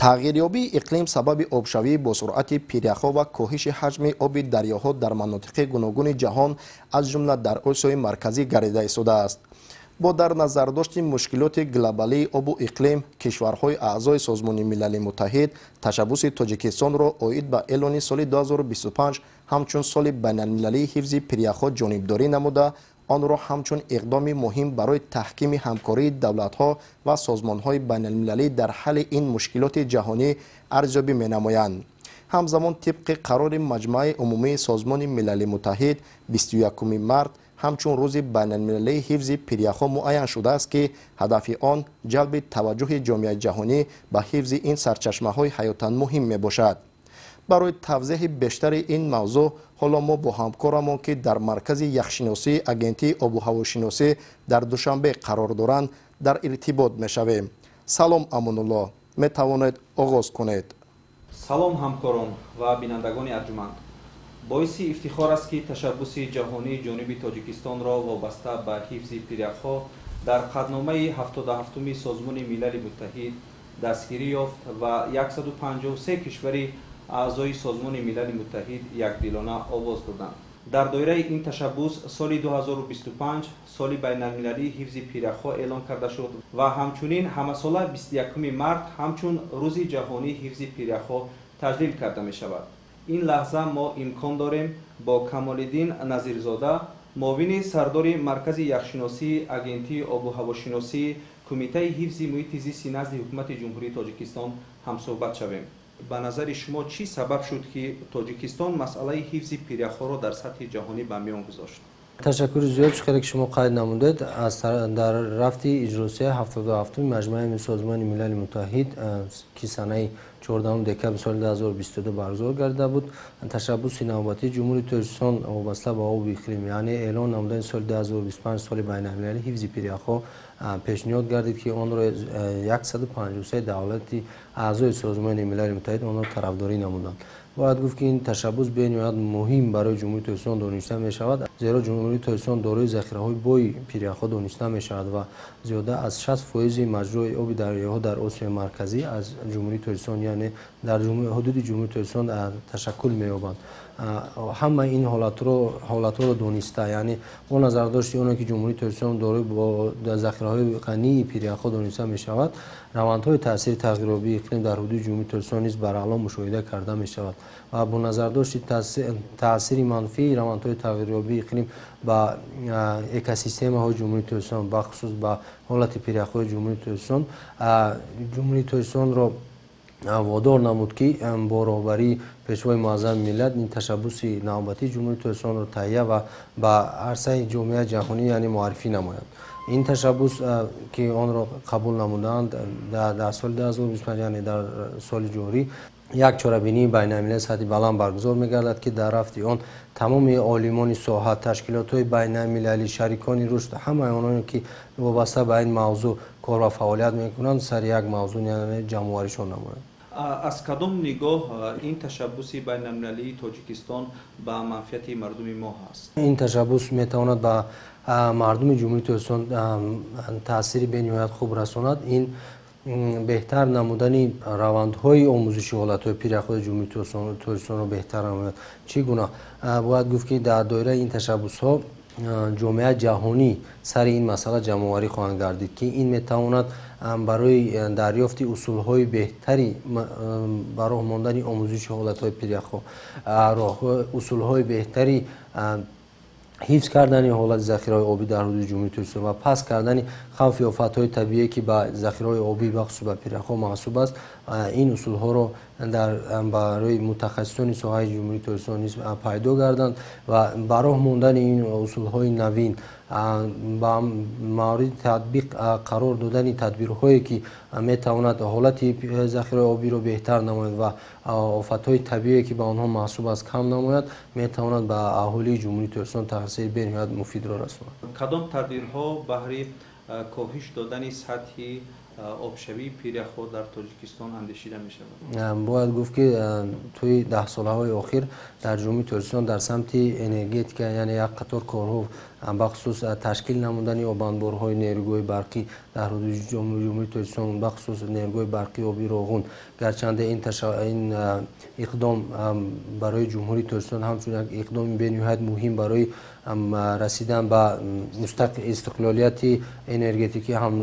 Тағйирёбии иқлим сабаби обшавӣ бо суръати пиряхҳо ва коҳиши ҳаҷми оби дарёҳо дар манотиқи гуногуни ҷаҳон, аз ҷумла дар Осиёи Марказӣ гардида истодааст. Бо дар назардошти мушкилоти глобалии обу иқлим, кишварҳои аъзои Созмони Милали Муттаҳид ташаббуси Тоҷикистонро оид ба эълони соли 2025 ҳамчун соли байналмилалии ҳифзи пиряхҳо ҷонибдорӣ намуда, онро ҳамчун иқдоми муҳим барои таҳкими ҳамкории давлатҳо ва созмонҳои байналмилалӣ дар ҳалли ин мушкилоти ҷаҳонӣ арзёбӣ менамоянд. Ҳамзамон, тибқи қарори Маҷмааи Умумии Созмони Милали Муттаҳид, 21 март ҳамчун рӯзи байналмилалии ҳифзи пиряхҳо муайян шудааст, ки ҳадафи он ҷалби таваҷҷӯҳи ҷомеаи ҷаҳонӣ ба ҳифзи ин сарчашмаҳои ҳаётан муҳим мебошад. Барои тавзеҳи бештари ин мавзӯъ ҳоло мо бо ҳамкорамон, ки дар маркази яхшиносии Агентии обу ҳавошиносӣ дар Душанбе қарор доранд, дар иртибот мешавем. Салом, Амонулло, метавонед оғоз кунед. Салом, ҳамкорон ва бинандагони арҷуманд. Боиси ифтихор аст, ки ташаббуси ҷаҳонии ҷониби Тоҷикистонро вобаста ба ҳифзи пиряхҳо дар қатъномаи 77-уми Созмони Милали Муттаҳид дастгирӣ ёфт ва 153 кишвари аъзои Созмони Милали Муттаҳид якдилона овоз доданд. Дар доираи ин ташаббус соли 2025 соли байналмилалии ҳифзи пиряхҳо эълон карда шуд ва ҳамчунин ҳамасола 21 март ҳамчун рӯзи ҷаҳонии ҳифзи пиряхҳо таҷлил карда мешавад. Ин лаҳза мо имкон дорем бо Камолиддин Назирзода, муовини сардори Маркази яхшиносии Агентии обу ҳавошиносии Кумитаи ҳифзи муҳити зисти назди Ҳукумати Ҷумҳурии Тоҷикистон ҳамсӯҳбат шавем. Ба назари шумо, чӣ сабаб шуд, ки Тоҷикистон масъалаи ҳифзи пиряхҳоро дар сатҳи ҷаҳонӣ ба миён гузошт? Ташаккури зиёд. Чӣ хеле ки шумо қайд намудед, дар рафти иҷлосияи 77-уми Маҷмааи Созмони Милали Муттаҳид, ки санаи 14 декабри соли 2022 баргузор гардида буд, ташаббуси навбатии Ҷумҳурии Тоҷикистон вобаста ба обу иқлим, яъне эълон намудани соли 2025 соли байналмилалии ҳифзи пиряхҳо пешниҳод гардид, ки онро 153 давлати аъзои Созмони Милали Муттаҳид онро тарафдорӣ намуданд. Бояд гуфт, ки ин ташаббус бениҳоят муҳим барои Ҷумҳурии Тоҷикистон дониста мешавад, зеро Ҷумҳурии Тоҷикистон дорои захираҳои бои пиряхҳо дониста мешавад ва зиёда аз 60% маҷрои оби дарёҳо дар Осиёи Марказӣ аз Ҷумҳурии Тоҷикистон, яъне дар ҳудуди Ҷумҳурии Тоҷикистон ташаккул меёбанд. Ҳама ин ҳолатҳоро дониста, яъне бо назардошти оне ки Ҷумҳурии Тоҷикистон дорои бо захираҳои ғании пиряхҳо дониста мешавад, равандҳои таъсири тағйирёбии иқлим дар ҳудуди Ҷумҳурии Тоҷикистон низ бараъло мушоҳида карда мешавад ва бо назардошти таъсири манфии равандҳои тағйирёбии иқлим ба экосистемаҳои Ҷумҳурии Тоҷикистон, бахусус ба ҳолати пиряхҳои Ҷумҳурии Тоҷикистон, Ҷумҳурии Тоҷикистонро водор намуд, ки бо роҳбарии Пешвои Муаззами миллат ин ташаббуси навбатии Ҷумҳурии Тоҷикистонро таҳия ва ба арсаи ҷомеаи ҷаҳонӣ, яъне муаррифӣ намояд. Ин ташаббус, ки онро қабул намуданд, дар соли 2025, яъне дар соли ҷорӣ, як чорабинии байналмилалии сатҳи баланд баргузор мегардад, ки дар рафти он тамоми олимони соҳа, ташкилотҳои байналмилалӣ, шарикони рушд, ҳамаи ононе ки вобаста ба ин мавзӯъ кор ва фаъолият мекунанд, сари як мавзӯъ, яъне ҷамъоваришон намоянд. Аз кадом нигоҳ ин ташаббуси байналмилалии Тоҷикистон ба манфиати мардуми мо ҳаст? Ин ташаббус метавонад ба мардуми Ҷумҳурии Тоҷикистон таъсири бениҳоят хуб расонад. Ин беҳтар намудани равандҳои омӯзиши ҳолатҳои пиряхҳои Ҷумҳурии Тоҷикистонро беҳтар намояд. Чӣ гуна? Бояд гуфт, ки дар доираи ин ташаббусҳо ҷомеаи ҷаҳонӣ сари ин масъала ҷамъоварӣ хоҳанд гардид, ки ин метавонад барои дарёфти усулҳои беҳтари ба роҳ мондани омӯзиши ҳолатҳои пиряхҳо, усулҳои беҳтари ҳифз кардани ҳолати захираҳои обӣ дар ҳудуди Ҷумҳурии Тоҷикистон ва паст кардани хавфи офатҳои табиие, ки ба захираҳои обӣ, бахусус ба пиряхҳо маҳсуб аст, ин усулҳоро барои мутахассисони соҳаи Ҷумҳурии Тоҷикистон низ пайдо гарданд ва ба роҳ мондани ин усулҳои навин, ба мавриди татбиқ қарор додани тадбирҳое, ки метавонад ҳолати захираҳои обиро беҳтар намояд ва офатҳои табиие, ки ба онҳо маҳсуб аст, кам намояд, метавонад ба аҳолии Ҷумҳурии Тоҷикистон таъсири бениҳоят муфидро расонад. Кадом тадбирҳо баҳри коҳиш додани сатҳи обшавии пиряхҳо дар Тоҷикистон андешида мешавад? Бояд гуфт, ки тӯи даҳсолаҳои охир дар Ҷумҳурии Тоҷикистон дар самти энергетика, яъне як қатор корҳо Бахусус ташкил намудани обанборҳои нерӯгоҳи барқӣ дар ҳудуди Ҷумҳурии Тоҷикистон, бахусус нерӯгоҳи барқии оби Роғун. Гарчанде ин иқдом барои Ҷумҳурии Тоҷикистон ҳамчун як иқдоми бениҳоят муҳим барои расидан ба истиқлолияти энергетикӣ ҳам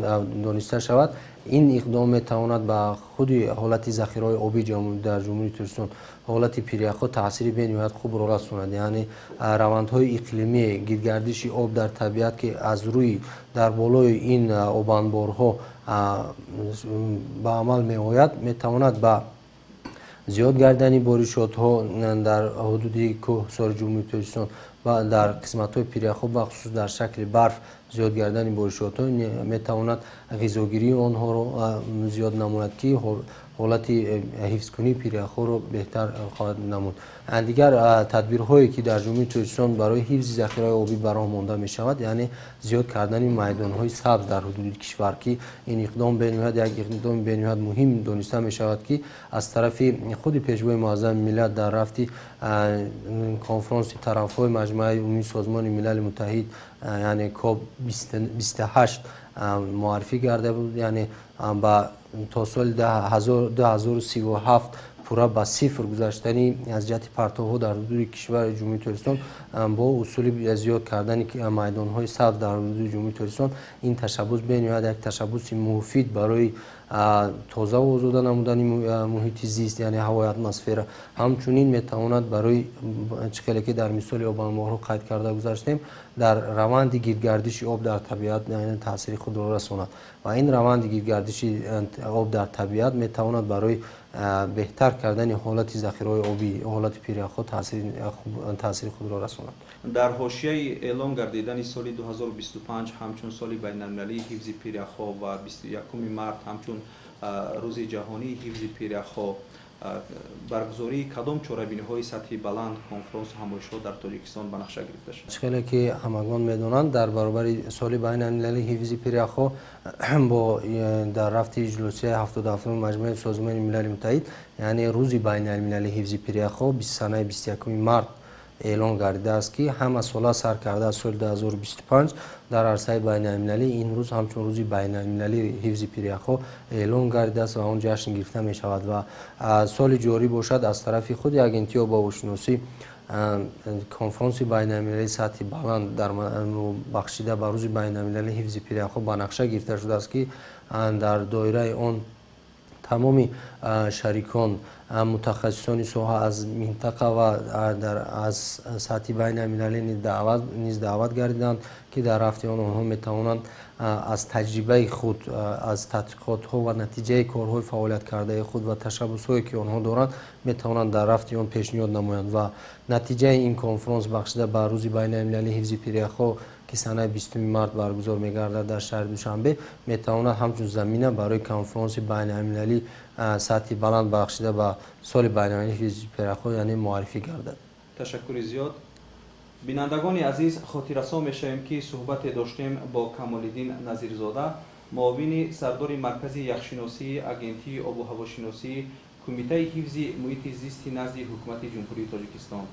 дониста шавад, ин иқдом метавонад ба худи ҳолати захираҳои обӣ дар Ҷумҳурии Тоҷикистон, ҳолати пиряхҳо таъсири бениҳоят хубро расонад. Яъне равандҳои иқлимӣ, гирдгардиши об дар табиат, ки аз рӯи дар болои ин обанборҳо ба амал меояд, метавонад ба зиёд гардани боришотҳо дар ҳудуди кӯҳсори Ҷумҳурии Тоҷикистон ва дар қисматҳои пиряхҳо, бахусус дар шакли барф зиёд гардани боришотҳо метавонад ғизогирии онҳоро зиёд намояд, ки ҳолати ҳифзкунии пиряхҳоро беҳтар хоҳад намуд. Дигар тадбирҳое, ки дар Ҷумҳурии Тоҷикистон барои ҳифзи захираҳои обӣ ба роҳ монда мешавад, яъне зиёд кардани майдонҳои сабз дар ҳудуди кишвар, ки ин иқдом бениҳоят як иқдоми бениҳоят муҳим дониста мешавад, ки аз тарафи худи Пешвои Муаззами миллат дар рафти конфронси тарафҳои Маҷмааи Умумии Созмони Милали Муттаҳид, яъне КОП 28 муаррифӣ карда буд, яъне ба то соли 2037 пурра ба сифр гузаштани аз ҷиҳати партовҳо дар ҳудуди кишвари Ҷумҳурии Тоҷикистон бо усули зиёд кардани майдонҳои сабз дар ҳудуди Ҷумҳурии Тоҷикистон. Ин ташаббус бениҳоят як ташаббуси муфид барои тоза ва озода намудани муҳити зист, яъне ҳавои атмосфера, ҳамчунин метавонад барои чӣ хеле ки дар мисоли обанборҳо қайд карда гузаштем, дар раванди гирдгардиши об дар табиат таъсири худро расонад ва ин раванди гирдгардиши об дар табиат метавонад барои беҳтар кардани ҳолати захираҳои обӣ, ҳолати пиряхҳо таъсири худро расонад. Дар ҳошияи эълон гардидани соли 2025 ҳамчун соли байналмилалии ҳифзи пиряхҳо ва 21 март ҳамчун рӯзи ҷаҳонии ҳифзи пиряхҳо, баргузории кадом чорабиниҳои сатҳи баланд, конфронсу ҳамоишҳо дар Тоҷикистон ба нақша гирифта шуд? Чӣ хеле ки ҳамагон медонанд, дар баробари соли байналмилалии ҳифзи пиряхҳо бо дар рафти иҷлосияи 77-уми Маҷмӯаи Созмони Милали Муттаҳид, яъне рӯзи байналмилалии ҳифзи пиряхҳо санаи 21 март эълон гардидааст, ки ҳама сола сар карда аз соли 2025 дар арсаи байналмилалӣ ин рӯз ҳамчун рӯзи байналмилалии ҳифзи пиряхҳо эълон гардидааст ва он ҷашн гирифта мешавад. Ва соли ҷорӣ бошад, аз тарафи худи Агентии обҳавошиносӣ конфронси байналмилалии сатҳи баланд дар бахшида ба рӯзи байналмилалии ҳифзи пиряхҳо ба нақша гирифта шудааст, ки дар доираи он тамоми шарикон, мутахассисони соҳа аз минтақа ва аз сатҳи байналмилалӣ низ даъват гардиданд, ки дар рафти он онҳо метавонанд аз таҷрибаи худ, аз тадқиқотҳо ва натиҷаи корҳои фаъолияткардаи худ ва ташаббусҳое, ки онҳо доранд, метавонанд дар рафти он пешниҳод намоянд. Ва натиҷаи ин конфронс бахшида ба рӯзи байналмилалии ҳифзи пиряхҳо, ки санаи 20 март баргузор мегардад дар шаҳри Душанбе, метавонад ҳамчун замина барои конфронси байналмилалӣ сатҳи баланд бахшида ба соли байналмилалии ҳифзи пиряхҳо, яъне муаррифӣ гардад. Ташаккури зиёд. Бинандагони азиз, хотиррасон мешавем, ки суҳбате доштем бо Камолиддин Назирзода, муовини сардори Маркази яхшиносии Агентии обу ҳавошиносии Кумитаи ҳифзи муҳити зисти назди Ҳукумати Ҷумҳурии Тоҷикистон.